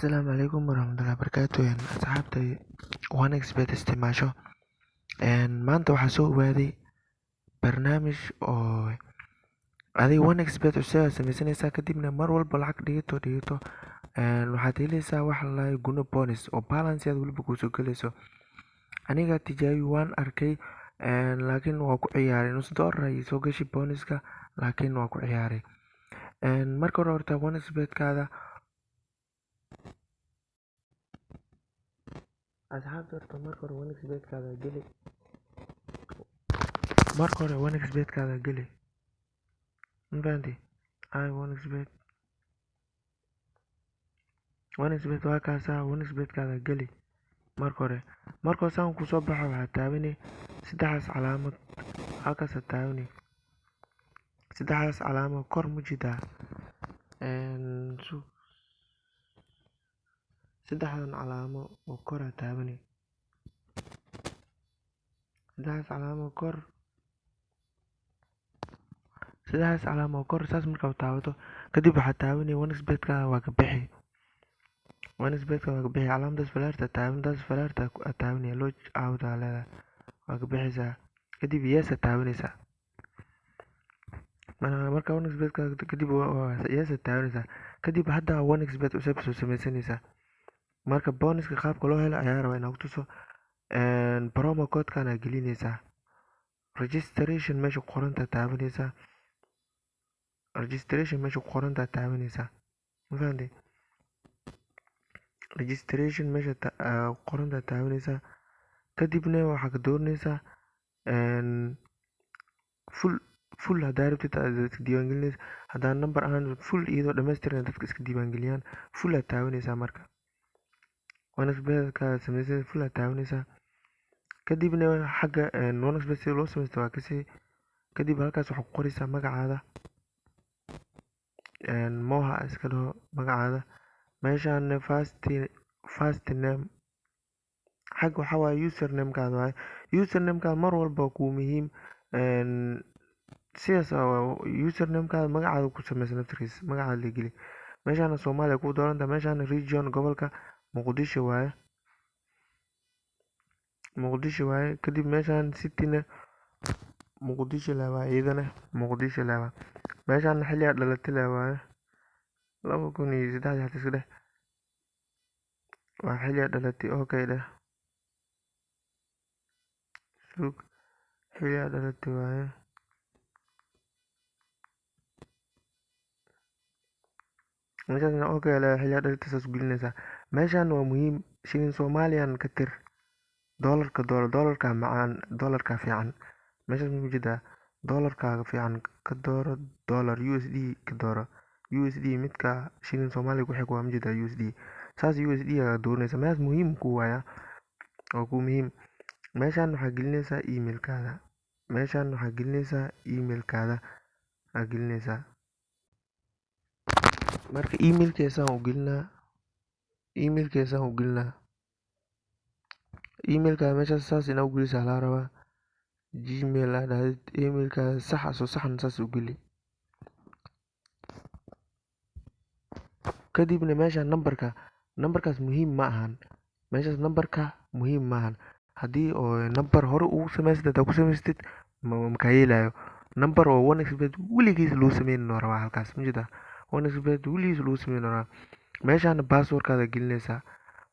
Asalaamu calaykum waraxmatullahi wabarakaatu. Asxaabta 1xBet isticmaasho, maanta waxaa soo ogaaday barnaamij oo adiga 1xBet cusub aad sameysanaysaa, kadibna mar walba lacag dhigato dhigato, waxaad helaysaa wax la dhahayo guno bonus oo balance aad waliba kusoo galayso. Aniga tijaabi waan arkay, laakiin waa ku ciyaaray. Nus dollar ayay soo gashay bonuska, laakiin waa ku ciyaaray. Marka hore horta 1xBet-kaada, asxaabta, horta marka hore 1xBet-kaada geli. Marka hore 1xBet-kaada geli, ma fahanti? Ay, 1xBet, 1xBet waa kaasaa. 1xBet-kaada geli marka hore. Markuu saan kusoo baxo, waxaad taabani saddexdaas calaamad halkaasaad taabani. Saddexdaas calaamad kor ma jidaa? Saddexdan calaamo oo kor aad taabani. Saddexdaas calaamo kor, saddexdaas calaamo oo kor, saas markaa u taabato kadib, waxaad taabani 1xBet-kaada waa ka bixi. 1xBet-ka waa ka bixi. Calaamadaas falaarta taabantaas falaarta aad taabani, log out aa leedahay, waa ka bixaysaa. Kadib yes aad taabanaysaa. Marka 1xBet-ka kadib yes aad taabanaysaa. Kadib hadda 1xBet cusub soo sameysanaysaa. Marka bonuska qaabka loo helo ayaa rabaa inaan ku tuso. Promo code-kan aad gelinaysaa. Registration meesha ku qorantaa taabanaysaa. Registration meesha ku qorantaa taabanaysaa, ma fahanti? Registration meesha ku qorantaa taabanaysaa. Kadibna waxaa ka dooranaysaa full. Full haddaa rabtid aad iska diiwaangelinaysa, haddaa number ahaan full iyadoo dhammaystiran dadka iska diiwaangeliyaan, full aad taabanaysaa. Marka 1xBet-ka sameysanaysa, full aad taabanaysaa. Kadibna xagga 1xBet sida loo sameysto waa kasii. Kadib halkaas waxaa ku qoraysaa magacaada, Moha iska dhaho magacaada. Meeshaan first name, xagga waxaa waaye username-kaada waaye. Username-kaada mar walba waa kuu muhiim. Sidaas username-kaada magacaada ku sameysan naftirkiisa, magacaada la geli. Meeshaan Soomaaliya ku doorantahay. Meeshaan region, gobolka Muqdisho waaye, Muqdisho waaye. Kadib meeshaan city-na Muqdisho le waaye, iyadana Muqdisho le waaye. Meeshaan xilligaa dhalatay le waaye, 2003-dii hata iska dheh, waa xilligaa dhalatay. Okay dheh, sug, xilligaa dhalatay waaye. Meeshaasna okay le, xilligaa dhalatay saas u gelinaysaa. Meeshaan waa muhiim, shilin Soomaaliyan ka tir, doolarka dooro, doolarka macaan, doolarka fiican. Meeshaas ma ujeedaa? Doolarkaaga fiican ka dooro, dollar USD ka dooro, USD midka shilin Soomaaliya ku xig waa. Ma jeedaa USD? Saas USD ayaa dooranaysaa. Meeshaas muhiim ku waaya, waa ku muhiim. Meeshaan waxaa gelinaysaa emailkaada. Meeshaan waxaa gelinaysaa emailkaada aa gelinaysaa. Marka emailkeesaan u gelinaa, emailkeesaan u gelinaa. Emailkaada meeshaas saas inaa u gelisaa laga rabaa. Gmail aa dhahdid, emailkaada sax asoo saxan saas u geli. Kadibna meeshaan numberka, numberkaas muhiim ma ahan. Meeshaas numberka muhiim ma ahan. Haddii oo number hore ugu samaysatid, hadaa ku samaysatid, makaa yeelayo. Number oo 1xBet weligiis lagu sameynin oo rabaa halkaas, ma jeedaa? 1xBet weligiis lagu sameynin oo rabaa. Meeshaan passwordkaada gelinaysaa.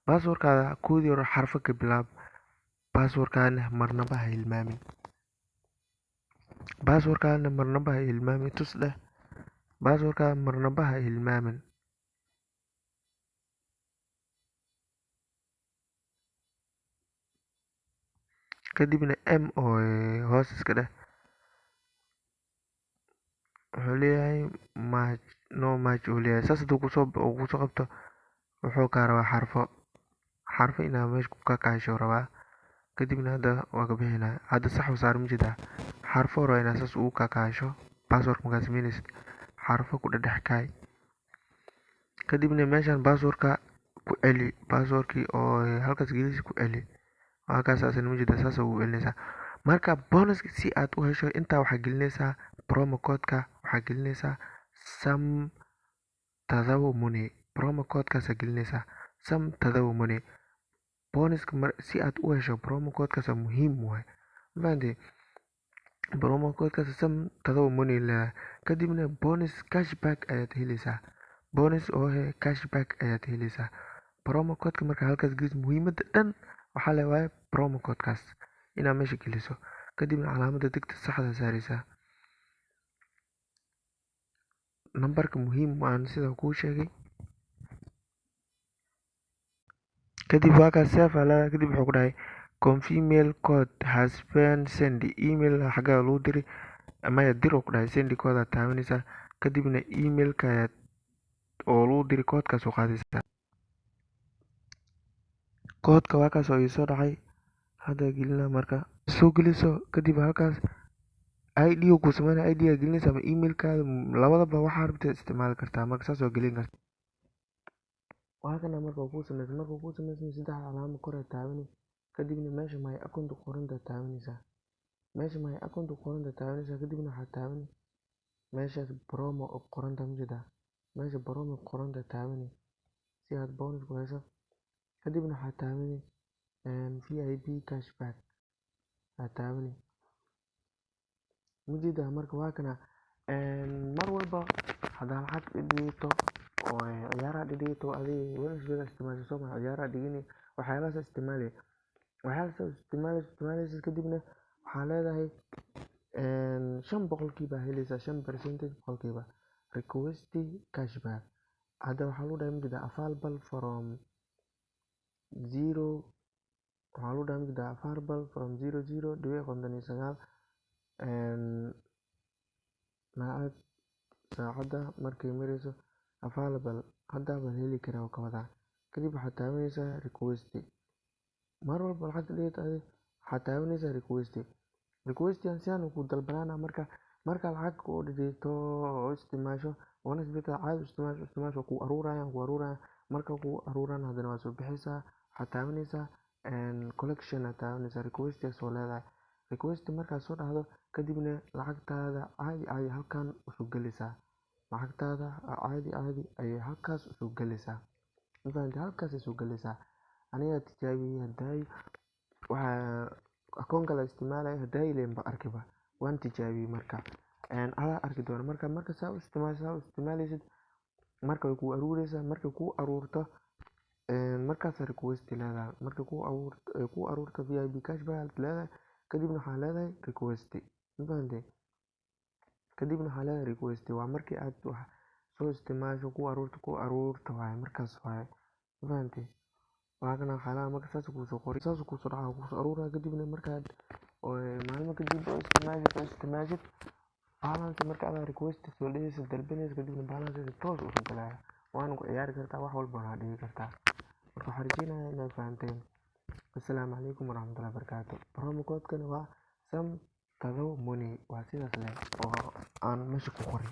Passwordkaada koodii hore xarfo ka bilaab. Passwordkaadana marnaba ha hilmaamin. Passwordkaadana marnaba ha hilmaamin. Tus dheh, passwordkaada marnaba ha hilmaamin. Kadibna M oo hoos iska dheh. Wuxuu leeyahay match, no match uu leeyahay. Saas haduu kusoo qabto, wuxuu kaa rabaa xarfo, xarfo inaa meesha ku kakaasho rabaa. Kadibna hadda waa ka bixinaa. Hadda sax u saar, ma jeedaa? Xarfo rabaa inaa saas ugu kakaasho. Password markaa sameynaysid, xarfo ku dhedhex kaay. Kadibna meeshaan passwordka ku celi. Passwordkii oo halkaas gelisi ku celi, halkaas asina, ma jeedaa? Saas ugu celinaysaa. Marka bonuska si aad u hesho, intaa waxaa gelinaysaa promo code-ka, waxaa gelinaysaa sam 7 money. Promo codekaas gelinaysaa, Sam 7 Money. Bonuska si aad u hesho, promo codekaas muhiim waay, ma fahantay? Promo codekaas Sam 7 Money leedahay, kadibna bonus cashback ayaad heleysaa. Bonus oo he cashback ayaad heleysaa. Promo codeka marka halkaas geliso, muhiimada dhan waxaa le waaye promo codekaas inaad meesha geliso, kadibna calaamada degta saxda saareysaa. Nambarka muhiim waan sida kuu sheegay. Kadib waa kaas, save aa leedahay. Kadib wuxuu ku dhahay "Confirm code has been send". Email xaggaa lagu diray maya dir uu ku dhahay. Send code aad taabanaysaa, kadibna emailka ayaad oo lagu diray koodkaas u qaadaysaa. Koodka waa kaas oo ii soo dhacay, hadda gelina. Marka soo geliso kadib, halkaas ID ku sameynaya, ID aa gelinaysa ama emailkaada, labadaba waxaa rabta isticmaali kartaa. Marka saas waa gelin kartaa. Waa kana. Marka kuu sameysan, marka kuu sameysan, saddex calaamo kor aad taabani, kadibna meesha "My account" ku qoranta taabanaysaa. Meesha "My account" ku qoranta taabanaysaa, kadibna waxaad taabani meeshaas "promo" ku qoranta. Majeedaa? Meesha "promo" ku qoranta taabani si aad bonus ku hesho. Kadibna waxaad taabani VIP cashback aad taabani. Majeedaa? Marka waa kana. Mar walba hadaa lacag dhigto oo ciyaaraha dhigto, adiga 1xBet isticmaasho soo ma? Ciyaaraha dhigani, waxyaalahaas isticmaali, waxyaalahaas isticmaalaysa. Kadibna waxaa leedahay 5% heleysaa, 5% boqolkiiba request cashback. Hadda waxaa lagu dhahay, majeedaa, available from zero. Waxaa lagu dhahay, majeedaa, available from 00.59 lacag saacadda markay mareyso available hadda baa la heli karaa oo ka wadaa. Kadib waxaad taabanaysaa request. Mar walba lacagta dhigato adi, waxaad taabanaysaa request. Request sidaan ku dalbanaana. Marka lacag oo dhigto oo isticmaasho 1xBet caadi isticmaasho, ku aruurayaan, ku aruurayaan. Marka ku aruuraan, haddana waa soo bixaysaa, waxaad taabanaysaa collection aad taabanaysaa, request aad soo leedahay. Request markaad soo dhahdo, kadibna lacagtaada caadi caadi halkan usoo gelaysaa. Lacagtaada caadi caadi ayay halkaas usoo gelaysaa, ma fahamtay? Halkaas ay soo gelaysaa. Aniga tijaabiyey haday, waxaa akoon kale isticmaalaya haday leen ba arkiba, waan tijaabiyey. Marka adaa arki doona. Marka saa u isticmaasho, saa u isticmaalaysid, marka way kuu aruureysaa. Markay kuu aruurto, markaas request leedahay. Markay kuu aruurto, VIP cashback aad leedahay, kadibna waxaa leedahay request, ma fahantay? Kadibna waxaa leedahay request. Waa markii aad wax soo isticmaasho, ku aruurto waaye markaas waaye, ma fahantay? Waa kana waxyaalaha. Marka saas kuusoo qori, saas kuusoo dhaca, kuusoo aruuraya. Kadibna markaad maalmo kadib oo isticmaashid balance, marka adaa request soo dhehaysid, dalbanaysid, kadibna balance toos usoo galaya, waana ku ciyaari kartaa, wax walba waa dhigi kartaa. Marka waxaan rajeynayaa inaad fahanteen. Assalaamu calaykum waraxmatullahi wabarakaatu. Promo code-kana waa Sam 7 Money, waa sidaas leh oo aan meesha ku qoray.